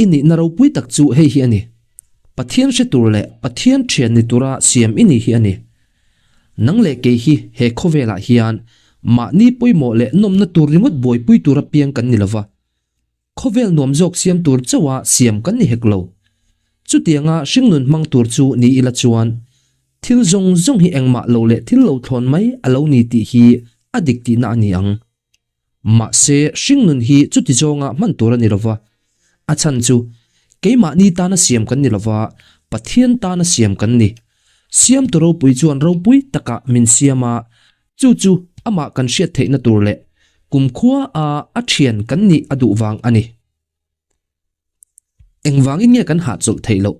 I nihna ropui tak chu hei hi a ni, Pathian hre tur leh Pathian thian ni tura siam i ni hi a ni. Nang leh kei hi he khawvelah hian mahni pawimawh leh nawmna tur ringawt buaipui tura piang kan ni lova, khawvel nuam zawk siam tur chauha siam kan ni hek lo. Chutianga hringnun hmang tur chu ni ila chuan thil zawng zawng hi engmah lo leh thil lo thlawn mai a lo ni tih hi a dik tihna a ni ang. Mahse, hringnun hi chuti zawnga hman tur a ni lova. A chhan chu, keimahni tana siam kan ni lova, Pathian tana siam kan ni. Siamtu ropui chuan ropui takah min siam a, chu chu amah kan hriat theihna tur leh kumkhua a a thian kan nih a duh vang a ni. Engvangin nge kan hahchawlh theih loh?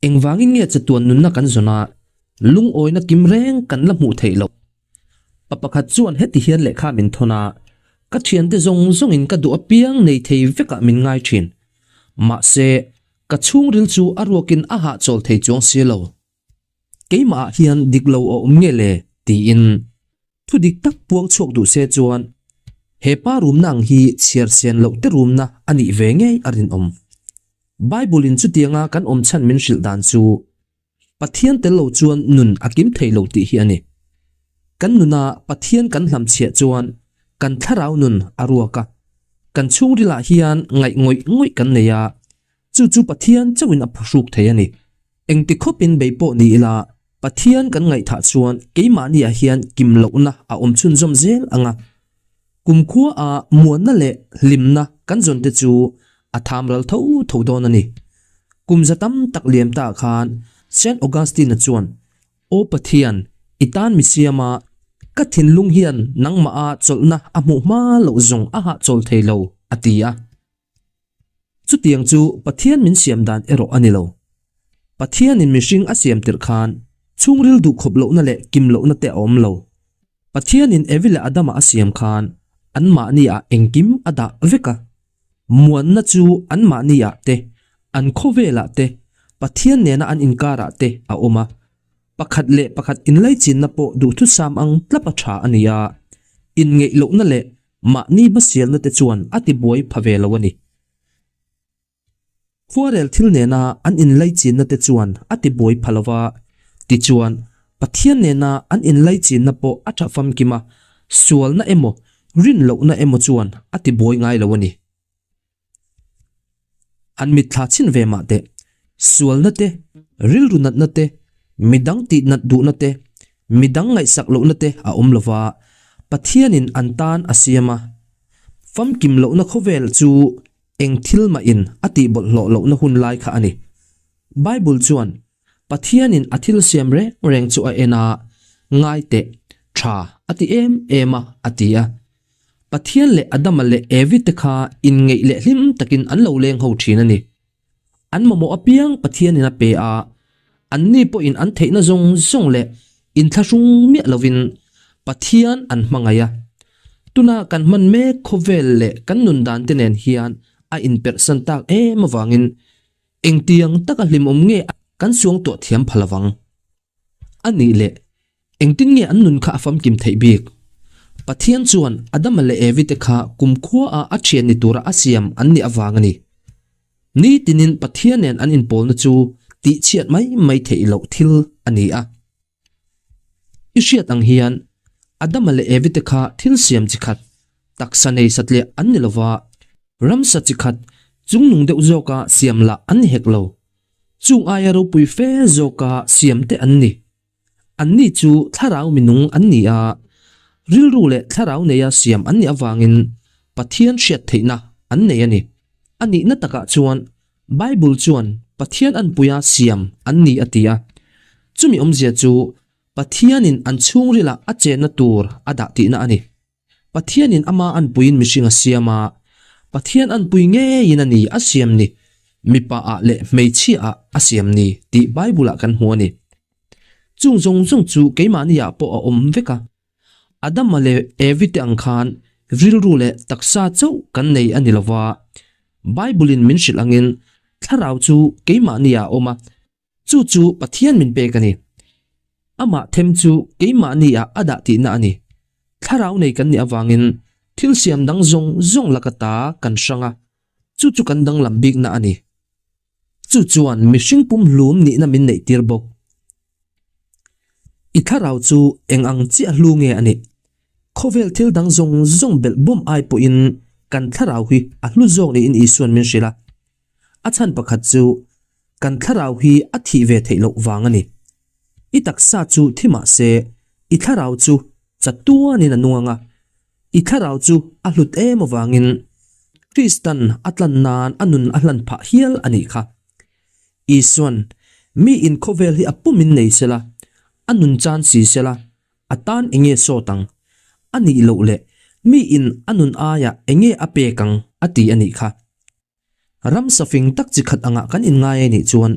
Engvangin nge chatuan nunna kan zawn a, lungawina kim reng kan la hmuh theih loh? Pa pakhat chuan heti hian lehkha min thawn a, Ka thiante zawng zawngin ka duh apiang nei thei vekah min ngai thin. Mahse, ka chhungril chu a ruakin a hahchawl thei chuang si lo. Keimahah hian dik lo a awm nge le? tiin thu dik tak puang chhuak duh se chuan he pa rumna ang hi chhiar sen loh te rumna a nih ve ngei a rinawm. Bible-in chutianga kan awm chhan min hrilh dan chu Pathian tel lo chuan nun a kim thei lo tih hi a ni. Kan nuna Pathian kan hlamchhiah chuan kan thlarau nun a ruak a, kan chhungrilah hian ngaih ngawih ngawih kan nei a, chu chu Pathian chauhin a phuhruk thei a ni. Engti khawpin bei pawh ni ila, Pathian kan ngaihthah chuan keimahniah hian kim lohna a awm chhunzawm zel ang a. Kumkhua a muanna leh hlimna kan zawn te chu a tham ral tho tho dawn a ni. Kum za tam tak liam ta khan Saint Augustine-a chuan, Aw Pathian, i tan mi siam a, ka thinlung hian nangmah a chawlhna a hmuh hma loh zawng a hahchawl thei lo, a ti a. Chutiang chu Pathian min siam dan erawh a ni lo. Pathianin mihring a siam tirh khan chhungril duhkhawp lohna leh kim lohna te a awm lo. Pathianin Evi leh Adama a siam khan anmahniah engkim a dah vek a. Muanna chu anmahniah te, an khawvelah te, Pathian nena an inkarah te a awm a. Pakhat leh pakhat inlaichinna pawh duhthusam ang tlapa tha a ni a, inngeih lohna leh Mahni hmasialna te chuan a ti buai pha ve lo a ni. Khuarel thil nena an inlaichinna te chuan a ti buai pha lo va, tichuan Pathian nena an inlaichinna pawh a tha famkim a, sualna emaw rinlohna emaw chuan a ti buai ngai lo a ni. An mitthla chhin ve mah teh. Sualna te, rilru natna te, midang tih nat duhna te, midang ngaihsak lohna te a awm lo va, Pathianin an tan a siam a. Famkim lohna khawvel chu eng thil mahin a tih bawlhhlawh lohna hun lai kha a ni. Bible chuan Pathianin a thil siam reng reng chu a en a, ngai teh, tha a ti em em a, a ti a. Pathian leh Adama leh Evi te kha inngeih leh hlim takin an lo leng ho thin a ni. An mamawh apiang Pathianin a pe a, anni pawhin an theihna zawng zawng leh inthlahrung miah lovin Pathian an hmangaih a. Tuna kan hman mek khawvel leh kan nun dan te nen hian a inperhsan tak em avangin Engtiang taka hlimawm nge kan suangtuah thiam phal avang? A nih leh, engtin nge an nun kha a famkim theih bik? Pathian chuan Adama leh Evi te kha kumkhua a a thian ni tura a siam an nih avang a ni. Nitinin Pathian nen an inpawlna chu tihchhiat mai mai theih loh thil a ni a. I hriat ang hian, Adama leh Evi te kha thil siam chi khat, taksa nei satliah an ni lova, ramsa chi khat chungnung deuh zawka siam lah an ni hek lo. Chung aia ropui fe zawka siam te an ni. Anni chu thlarau minung an ni a, rilru leh thlarau neia siam an nih avangin Pathian hriat theihna an nei a ni. A nihna takah chuan Bible chuan Pathian anpuia siam an ni a ti a. Chumi awmzia chu Pathianin an chhungrilah a chenna tur a dah tihna a ni. Pathianin ama anpuiin mihring a siam a, Pathian anpui ngeiin a ni a siam ni, mipa ah leh hmeichhia ah a siam ni tih Bible-ah kan hmu a ni. Chung zawng zawng chu keimahni ah pawh a awm vek a. Adama leh Evi te ang khan rilru leh taksa chauh kan nei a ni lo va, Bible-in min hrilh angin thlarau chu keimahni ah a awm a, chu chu Pathian min pek a ni. Amah them chu keimahni ah a dah tihna a ni. Thlarau nei kan nih avangin thil siam dang zawng zawng laka ta kan hrang a, chu chu kan danglam bikna a ni. Chu chuan mihring pumhlum nihna min neihtir bawk. I thlarau chu eng ang chiah hlu nge a nih? Khawvel thil dang zawng zawng belh bawm ai pawhin kan thlarau hi a hlu zawk niin Isuan min hrilh a. A chhan pakhat chu kan thlarau hi a thih ve theih loh vang a ni. I taksa chu thi mah se, i thlarau chu chatuanin a nung ang a. I thlarau chu a hlut em avangin Kristan a tlan nan a nun a hlan phah hial a nih kha. Isuan, Mi in khawvel hi a pumin nei sela, a nun chan si sela, a tan enge sawt ang? A nih loh leh mi in a nun aiah enge a pek ang? a ti a nih kha. Ramsa fing tak chi khat angah kan inngai a nih chuan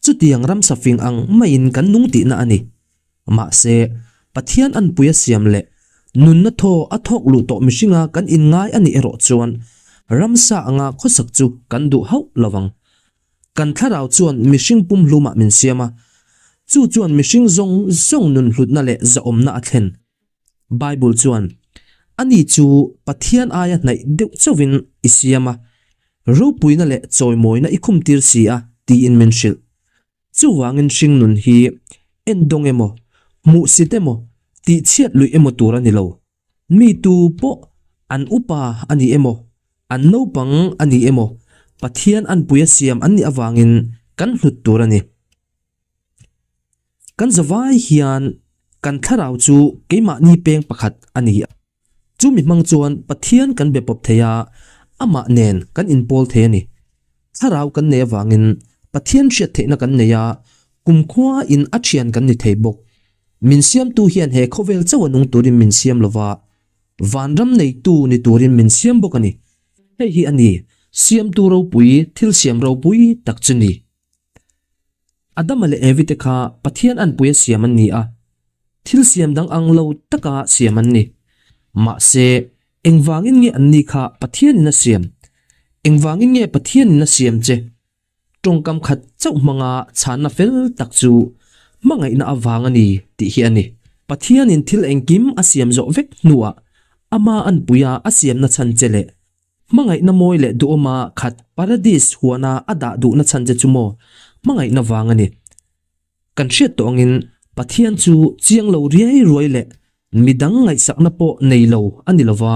chutiang ramsa fing ang maiin kan nung tihna a ni. Mahse, Pathian anpui a siam leh nunna thaw a thawk luh tawh mihringa kan inngai a nih erawh chuan ramsa anga khawsak chu kan duh hauh lo vang. Kan thlarau chuan mihring pumhlumah min siam a, chu chuan mihring zawng zawng nun hlutna leh zahawmna a thlen. Bible chuan, Ani chu Pathian aia hnaih deuh chauhin i siam a, ropuina leh chawimawina i khumtir si a, tiin min hrilh. Chuvangin hringnun hi endawng emaw, hmuhsit emaw, tihchhiat luih emaw tur a ni lo. Mi tu pawh an upa a ni emaw, an naupang a ni emaw, Pathian anpuia siam an nih avangin kan hlut tur a ni. Kan zavai hian kan thlarau chu keimahni peng pakhat a ni a. Chumi hmang chuan Pathian kan be pawp thei a, amah nen kan inpawl thei a ni. Thlarau kan nei avangin Pathian hriat theihna kan nei a, kumkhua in a thian kan ni thei bawk. Min siamtu hian he khawvel chauh a nung turin min siam lova, vanram neitu ni turin min siam bawk a ni. Hei hi a ni, siamtu ropui, thil siam ropui tak chu ni. Adama leh Evi te kha Pathian anpuia siam an ni a, thil siam dang ang lo taka siam an ni. Mahse, engvangin nge anni kha Pathianin a siam? Engvangin nge Pathianin a siam che? Tawngkam khat chauh hmanga chhanna fel tak chu hmangaihna avang a ni tih hi a ni. Pathianin thil engkim a siam zawh vek hnuah ama anpuia a siamna chhan che leh Hmangaihna mawi leh duhawma khat Paradis huana a dah duhna chhan che chu maw hmangaihna vang a ni. Kan hriat tawh angin Pathian chu chiang lo riai ruai leh midang ngaihsakna pawh nei lo a ni lova,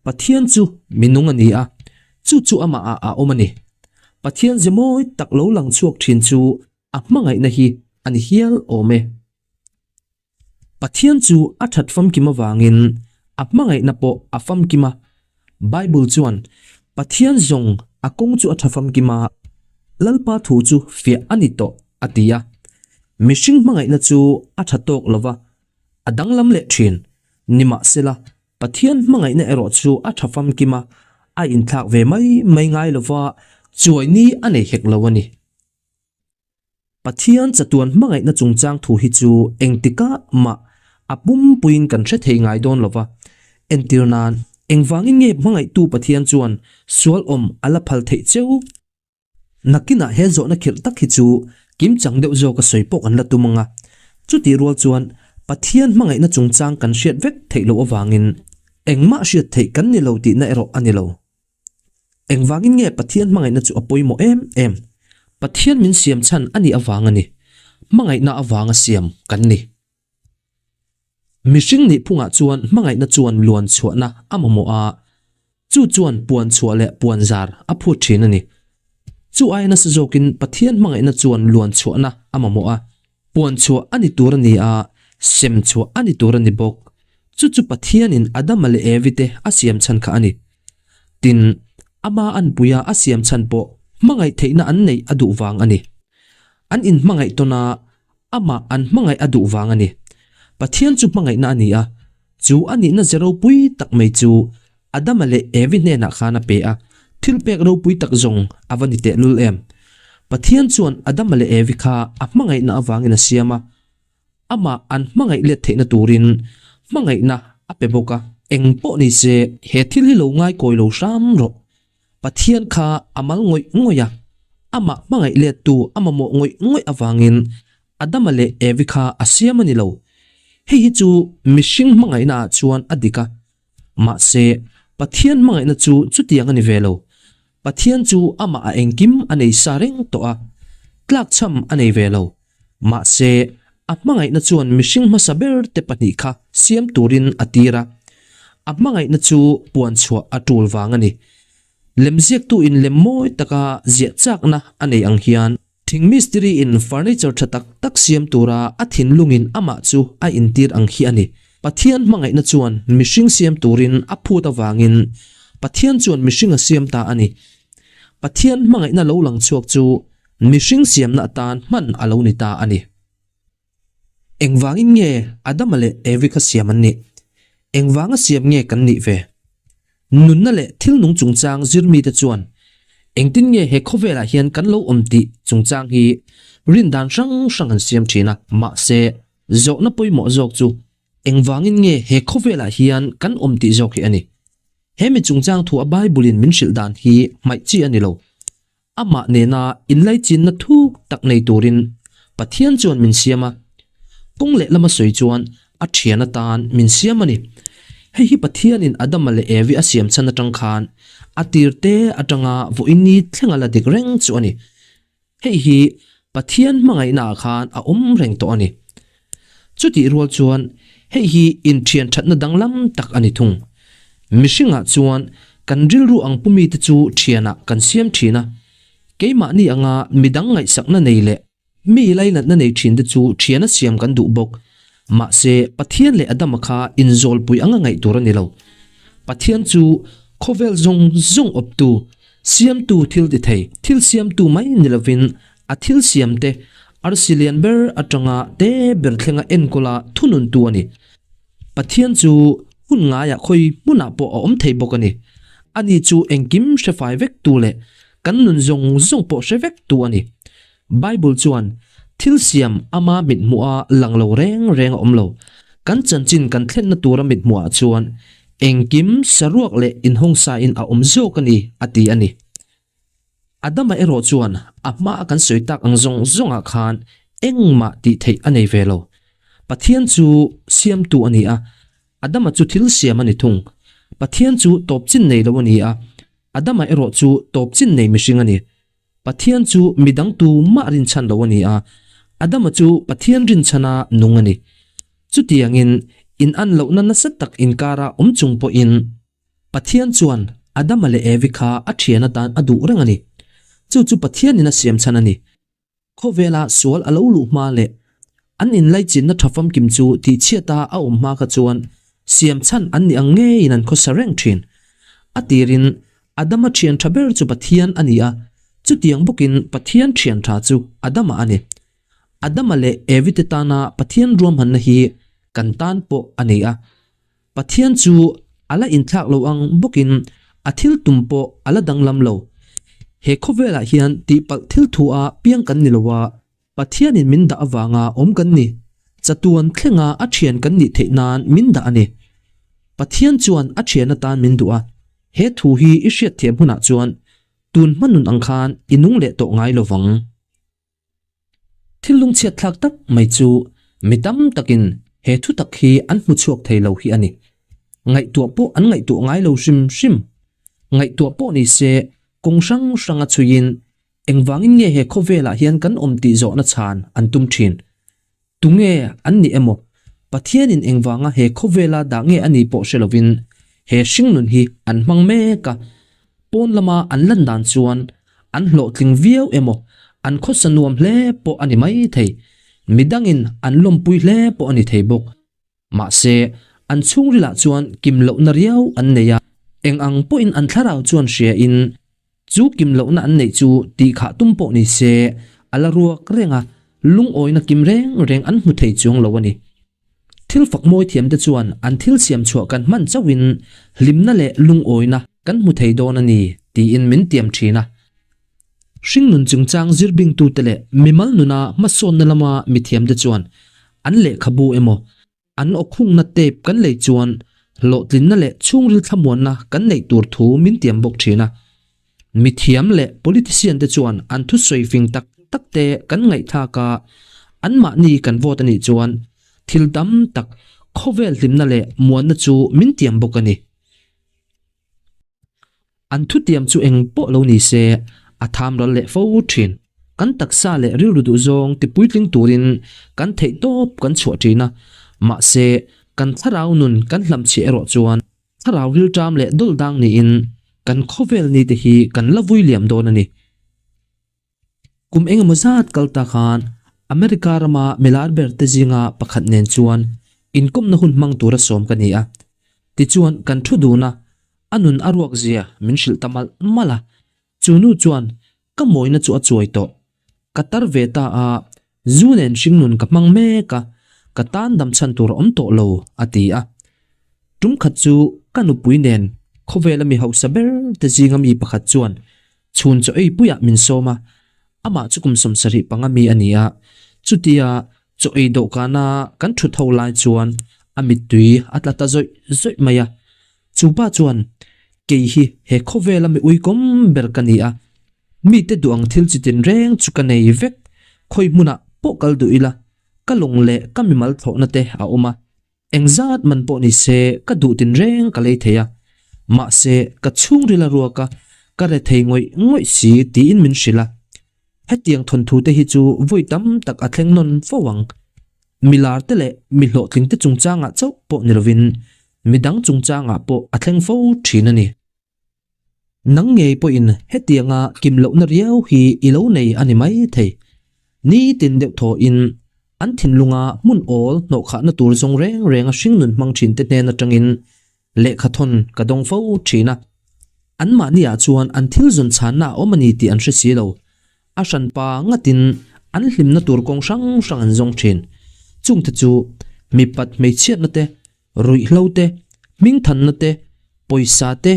Pathian chu minung a ni a, chu chu amahah a awm a ni. Pathian ze mawi tak lo lang chhuak thin chu a hmangaihna hi a ni hial awm e. Pathian chu a that famkim avangin a hmangaihna pawh a famkim a. Bible chuan, Pathian zawng a kawng chu a tha famkim a, Lalpa thu chu fiah a ni tawh, a ti a. Mihring hmangaihna chu a tha tawk lo va, a danglam leh thin. Nimahsela, Pathian hmangaihna erawh chu a tha famkim a, a inthlak ve mai mai ngai lo va, chuai ni a nei hek lo a ni. Pathian chatuan hmangaihna chungchang thu hi chu engtikah mah a pumpuiin kan hre thei ngai dawn lo va. Entir nan, engvangin nge hmangaihtu Pathian chuan sual awm a la phal theih cheu? Nakinah he zawhna khirh tak hi chu kimchang deuh zawka sawi pawh kan la tum ang a. Chutih rual chuan Pathian hmangaihna chungchang kan hriat vek theih loh avangin engmah hriat theih kan ni lo tihna erawh a ni lo. Engvangin nge Pathian hmangaihna chu a pawimawh em em? Pathian min siam chhan a nih avang a ni. Hmangaihna avanga siam kan ni. Mihring nih phungah chuan hmangaihna chuan luan chhuahna a mamawh a, chu chuan puan chhuah leh puan zar a phut thin a ni. Chu aia nasa zawkin Pathian hmangaihna chuan luan chhuahna a mamawh a, Puan chhuah a ni tur a ni a, sem chhuah a ni tur a ni bawk. Chu chu Pathianin Adama leh Evi te a siam chhan kha a ni. Tin, ama anpuia a siam chhan pawh hmangaih theihna an neih a duh vang a ni. An inhmangaih tawn a, amah an hmangaih a duh vang a ni. Pathian chu hmangaihna a ni a, chu a nihna ze ropui tak mai chu Adama leh Evi hnenah khan a pe a, thil pek ropui tak zawng a va ni tehlul em! Pathian chuan Adama leh Evi kha a hmangaihna avangin a siam a, amah an hmangaih let theihna turin hmangaihna a pe bawk a. Eng pawh ni se, he thil hi lo ngaikawi lo hram rawh. Pathian kha a mal ngawih ngawih a, amah hmangaih lettu a mamawh ngawih ngawih avangin Adama leh Evi kha a siam a ni lo. Hei hi chu mihring hmangaihnaah chuan a dik a, Mahse, Pathian hmangaihna chu chutiang a ni ve lo. Pathian chu amah a engkim a nei sa reng tawh a, tlakchham a nei ve lo. Mahse, a hmangaihna chuan mihring hmasa ber te pahnih kha siam turin a tir a. A hmangaihna chu puan chhuah a tul vang a ni. Lemziaktu in lem mawi taka ziah chakna a nei ang hian, Thing mistiri in furniture tha tak tak siam tura a thinlungin amah chu a intir ang hi a ni. Pathian hmangaihna chuan mihring siam turin a phut avangin Pathian chuan mihring a siam ta a ni. Pathian hmangaihna lo lang chhuak chu mihring siamna atan hman a lo ni ta a ni. Engvangin nge Adama leh Evi kha siam an nih? Engvanga siam nge kan nih ve? Nunna leh thil nung chungchang zir mite chuan engtin nge he khawvelah hian kan lo awm tih chungchang hi rin dan hrang hrang an siam thin a. Mahse, zawhna pawimawh zawk chu engvangin nge he khawvelah hian kan awm tih zawk hi a ni. He mi chungchang thu a Bible-in min hrilh dan hi hmaih chi a ni lo. Amah nena inlaichinna thuk tak nei turin Pathian chuan min siam a, kawng leh lama sawi chuan a thian atan min siam a ni. Hei hi Pathianin Adama leh Evi a siam chhan atang khan a tir te atanga vawiin ni thlenga la dik reng chu a ni. Hei hi Pathian hmangaihnaah khan a awm reng tawh a ni. Chutih rual chuan hei hi inthian thatna danglam tak a ni thung. Mihringah chuan kan rilru ang pu mite chu thianah kan siam thin a, keimahni anga midang ngaihsakna nei leh mi lainatna nei thinte chu thiana siam kan duh bawk. Mahse, Pathian leh Adama kha inzawlpui anga ngaih tur a ni lo. Pathian chu khawvel zawng zawng awptu, siamtu thil ti thei, thil siamtu mai ni lovin A thil siamte arsi lian ber atanga te ber thlenga enkawla thununtu a ni. Pathian chu hun ngaiah khawi hmunah pawh a awm thei bawk a ni. Ani chu engkim hre fai vektu leh kan nun zawng zawng pawh hre vektu a ni. Bible chuan thil siam ama mithmuha lang lo reng reng a awm lo. Kan chanchin kan thlenna tura mithmuhah chuan engkim saruak leh inhawngsain a awm zawk a ni a ti a ni. Adama erawh chuan a hmaa kan sawi tak ang zawng zawngah khan engmah tih theih a nei ve lo. Pathian chu siamtu a ni a, Adama chu thil siam a ni thung. Pathian chu tawp chin nei lo a ni a, Adama erawh chu tawp chin nei mihring a ni. Pathian chu midang tumah rinchhan lo a ni a, Adama chu Pathian rinchhana nung a ni. Chutiangin, inan lohna nasa tak inkara awm chung pawhin, Pathian chuan Adama leh Evi kha a thian atan a duh reng a ni. Chu chu Pathianin a siam chhan a ni. Khawvela sual a lo luh hma leh an inlaichinna tha famkim chu tihchhiata a awm hma kha chuan siam chhan an nih ang ngeiin an khawsa reng thin. A tirin Adama thian tha ber chu Pathian a ni a, chutiang bawkin Pathian thian tha chu Adama a ni. Adama leh Evi te tana Pathian ruahmanna hi kan tan pawh a ni a. Pathian chu a la inthlak lo ang bawkin a thil tum pawh a la danglam lo. He khawvelah hian tihpalh thil thu a piang kan ni lo a, Pathianin min dah avanga awm kan ni. Chatuan thlenga a thian kan nih theih nan min dah a ni. Pathian chuan a thian atan min duh a, he thu hi i hriatthiam hunah chuan tun hma nun ang khan i nung leh tawh ngai lo vang. Thil lungchhiat thlak tak mai chu mi tam takin he thu tak hi an hmu chhuak thei lo hi a ni. Ngaihtuah pawh an ngaihtuah ngai lo hrim hrim. Ngaihtuah pawh ni se kawng hrang hranga chhuiin engvangin nge he khawvelah hian kan awm tih zawhna chhan an tum thin. Tunge an nih emaw, Pathianin engvanga he khawvela dah nge a nih pawh hre lovin he hringnun hi an hmang mek a, pawn lama an lan dan chuan an hlawhtling viau emaw, an khawsa nuam hle pawh a ni mai thei, midangin an lawmpui hle pawh a ni thei bawk. Mahse, an chhungrilah chuan kim lohna riau an nei a, eng ang pawhin an thlarau chuan hriain Chu kim lohna an neih chu tih khah tum pawh ni se, a la ruak reng a, lungawina kim reng reng an hmu thei chuang lo a ni. Thil fak mawi thiamte chuan an thil siam chhuah kan hman chauhin hlimna leh lungawina kan hmu thei dawn a ni tiin min tiam thin a. Hringnun chungchang zirbingtute leh mimal nuna hmasawnna lama mithiamte chuan an lehkhabu emaw, An awkhungna tape kan lei chuan hlawhtlinna leh chhungril thlamuanna kan neih tur thu min tiam bawk thin a. Mithiam leh politician te chuan an thusawi fing tak tak te kan ngaihthlak a, anmahni kan vote a nih chuan thil tam tak khawvel hlimna leh muanna chu min tiam bawk a ni. An thutiam chu eng pawh lo ni se, a tham ral leh fo thin. Kan taksa leh rilru duhzawng tipuitling turin kan theihtawp kan chhuah thin a, mahse kan thlarau nun kan hlamchhiah erawh chuan thlarau rilṭam leh dawldang niin kan khawvel nite hi kan la vui liam dawn a ni. Kum engemaw zat kal ta khan America rama milar ber te zinga pakhat nen chuan inkawmna hun hmang tura sawm ka ni a. Tichuan kan thu dun a, a nun a ruak zia min hrilh ta malh malh a. Chu nu chuan ka mawina chu a chuai tawh. Ka tar ve ta a, zu nen hringnun ka hmang mek a, ka tan dam chhan tur a awm tawh lo, a ti a. Tum khat chu ka nupui nen khawvela mi hausa ber te zinga mi pakhat chuan Chhun chaw ei puiah min sawm a, amah chu kum 75 mi a ni a, chutia chaw ei dawhkana kan thut ho lai chuan a mittui a tla ta zawih zawih mai a. Chu pa chuan, Kei hi he khawvela mi uikawm ber ka ni a, mite duh ang thil chi tinreng chu ka nei vek, khawi hmunah pawh kal duh ila, ka lawng leh ka mimal thlawhna te a awm a, Engzat man pawh ni se ka duh tinreng ka lei thei a, mahse ka chhungril a ruak a, ka re thei ngawih ngawih si tiin min hrilh a. Hetiang thawnthu te hi chu vawi tam tak a thleng nawn fo ang. Mi lar te leh mi hlawhtling te chungchangah chauh pawh ni lovin midang chungchangah pawh a thleng fo thin a ni. Nang ngei pawhin hetianga kim lohna riau hi i lo nei a ni mai thei. Nitin deuh thawhin an thinlunga hmun awl hnawhkhahna tur zawng reng renga hringnun hmang thinte hnen atangin lehkhathawn ka dawng fo thin a. Anmahniah chuan an thil zawn chhanna a awm a ni tih an hre si lo. A hranpa ngatin an hlimna tur kawng hrang hrang an zawng thin. Chungte chu mipat hmeichhiatna te, Ruihhlo te, hmingthanna te, pawisa te,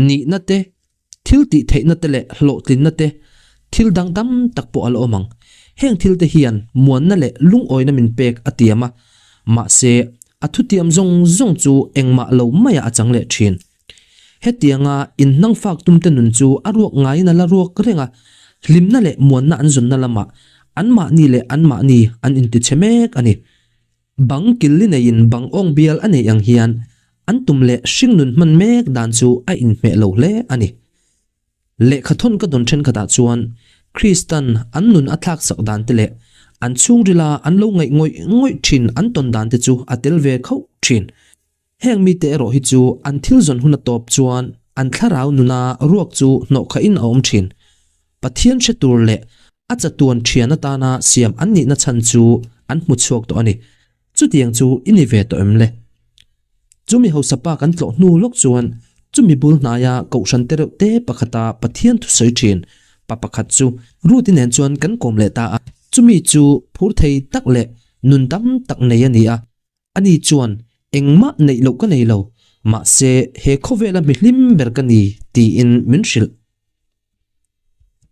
nihna te, thil tih theihna te leh hlawhtlinna te, thil dang tam tak pawh a la awm ang. Heng thil te hian muanna leh lungawina min pek a tiam a, mahse a thutiam zawng zawng chu engmah lo maiah a chang leh thin. Hetianga inhnangfak tumte nun chu a ruak ngaiin a la ruak reng a, hlimna leh muanna an zawnna lamah anmahni leh anmahni an intichhe mek a ni. Bang killi neiin bang awng bial a neih ang hian an tum leh hringnun hman mek dan chu a inhmeh lo hle a ni. Lehkhathawn ka dawn thenkhatah chuan Kristan an nun a thlaksak dan te leh an chhungrila an lo ngaih ngawih ngawih thin an tawn dan te chu a tel ve khauh thin. Heng mite erawh hi chu an thil zawn hun a tawp chuan an thlarau nuna ruak chu hnawhkhahin a awm thin. Pathian hre tur leh a chatuan thian atana siam an nihna chhan chu an hmu chhuak tawh a ni. Chutiang chu i ni ve tawh em le? Chumi hausa pa kan tlawh hnu lawk chuan chumi bul hnaia kohhran te reuh te pakhata Pathian thusawi thin pa pakhat chu Ruth-i nen chuan kan kawm leh ta a. Chumi chu phur thei tak leh nun tam tak nei a ni a. Ani chuan, Engmah neih loh ka nei lo, mahse he khawvela mi hlim ber ka ni, tiin min hrilh.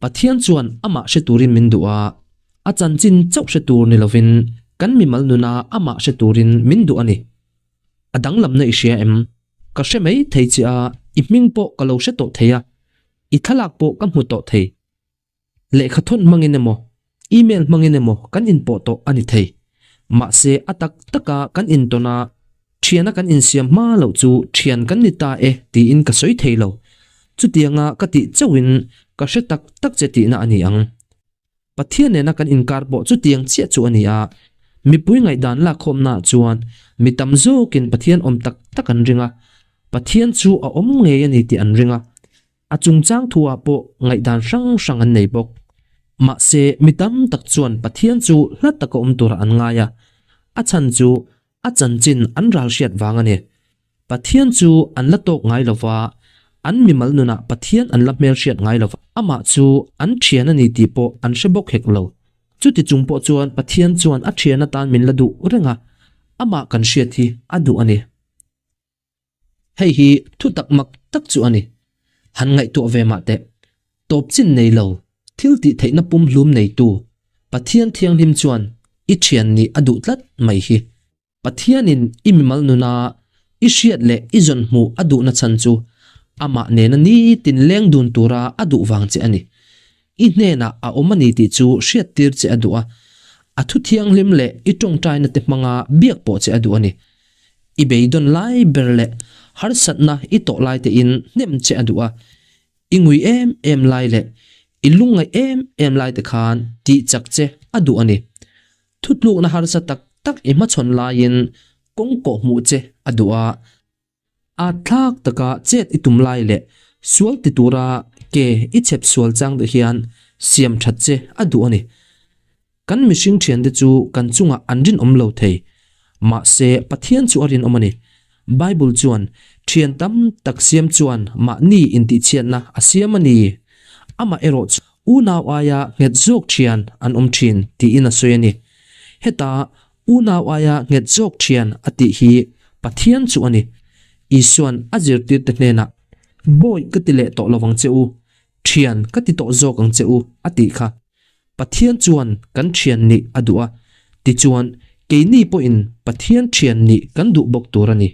Pathian chuan amah hre turin min duh a, a chanchin chauh hre tur ni lovin kan mimal nuna amah hre turin min duh a ni. A danglamna i hria em? Ka hre mai thei che a, i hming pawh ka lo hre tawh thei a, i thlalak pawh ka hmu tawh thei. Lehkhathawn hmangin emaw, email hmangin emaw kan inpawh tawh a ni thei. Mahse, a tak taka kan intawn a, thiana kan insiam hma loh chu thian kan ni ta e tiin ka sawi thei lo. Chutianga ka tih chauhin ka hre tak tak che tihna a ni ang. Pathian nena kan inkar pawh chutiang chiah chu a ni a, mipui ngaihdan lakkhawmnaah chuan mi tam zawkin Pathian awm tak tak an ring a, Pathian chu a awm ngei a ni tih an ring a. A chungchang thuah pawh ngaihdan hrang hrang an nei bawk. Mahse, mi tam tak chuan Pathian chu hla taka awm turah an ngai a, a chhan chu a chanchin an ral hriat vang a ni. Pathian chu an la tawk ngai lo va, an mimal nunah Pathian an la hmelhriat ngai lo va, amah chu an thian a ni tih pawh an hre bawk hek lo. Chuti chung pawh chuan Pathian chuan a thian atan min la duh reng a, amah kan hriat hi a duh a ni. Hei hi thutak mak tak chu a ni. Han ngaihtuah ve mah teh. Tawp chin nei lo, thil tih theihna pumhlum neitu Pathian Thianghlim chuan i thian nih a duh tlat mai hi. Pathianin i mimal nuna i hriat leh i zawn hmuh a duhna chhan chu amah nena nitin leng dun tura a duh vang che a ni. I hnenah a awm a ni tih chu hriattir che a duh a, a thu thianghlim leh i tawngtaina te hmanga biak pawh che a duh a ni. I beidawn lai ber leh harsatna i tawh lai tein hnem che a duh a. I ngui em em lai leh i lungngaih em em lai te khan tih chak che a duh a ni. Thutlukna harsa tak tak i hmachhawn laiin kawng kawh hmuh che a duh a. A thlak taka chet i tum lai leh sual ti tura ke i chhep sual chang te hian siam that che a duh a ni. Kan mihring thiante chu kan chungah an rinawm lo thei. Mahse, Pathian chu a rinawm a ni. Bible chuan, Thian tam tak siam chuan mahni intihchhiatna a siam a ni. Amah erawh chu unau aia nghet zawk thian an awm thin tiin a sawi a ni. Heta unau aia nghet zawk thian a tih hi Pathian chu a ni. Isuan a zirtirte hnenah, Bawi ka ti leh tawh lovang che u, thian ka ti tawh zawk ang che u, a tih kha. Pathian chuan kan thian nih a duh a, tichuan keini pawhin Pathian thian nih kan duh bawk tur a ni.